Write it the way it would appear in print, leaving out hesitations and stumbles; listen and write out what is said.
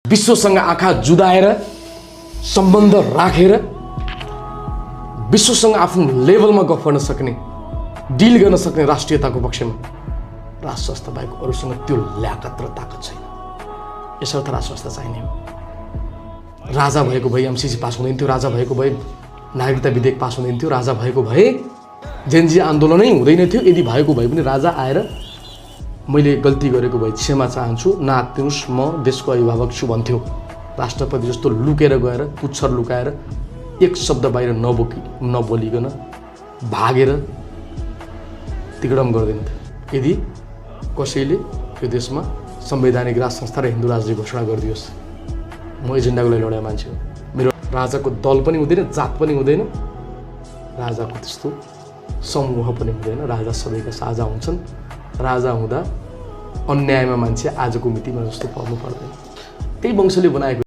विश्वसँग आँखा जुदाएर सम्बन्ध राखेर विश्वसँग आफ्नो लेभलमा गफ गर्न सक्ने डिल गर्न सक्ने राष्ट्रियताको पक्षमा राज संस्था बाहेक अरूसँग त्यो ल्याकत र ताकत छैन। यसर्थ राज संस्था चाहिने हो। राजा भएको भए एमसीसी पास हुँदैन थियो, राजा भएको भए नागरिकता विधेयक पास हुँदैन थियो, राजा भएको भए जेनजी आन्दोलनै हुँदैन थियो। यदि भएको भए पनि राजा आएर मैले गल्ती गरेको भए क्षमा चाहन्छु, नआत्तिनुस्, म देशको अभिभावक छु भन्थ्यो। राष्ट्रपति जस्तो लुकेर गएर पुच्छर लुकाएर एक शब्द बाहिर नबोलिकन भागेर तिक्रम गर्दैन थियो। यदि कसैले यो देशमा संवैधानिक राज संस्था र हिन्दू राज्य घोषणा गरिदियोस्, म एजेन्डाको लागि लड्ने मान्छे हो। मेरो राजाको दल पनि हुँदैन, जात पनि हुँदैन, राजाको त्यस्तो समूह पनि हुँदैन। राजा सबैका साझा हुन्छन्। राजा हुँदा अन्यायमा मान्छे आजको मितिमा जस्तो पर्नु पर्दैन। त्यही वंशले बनाएको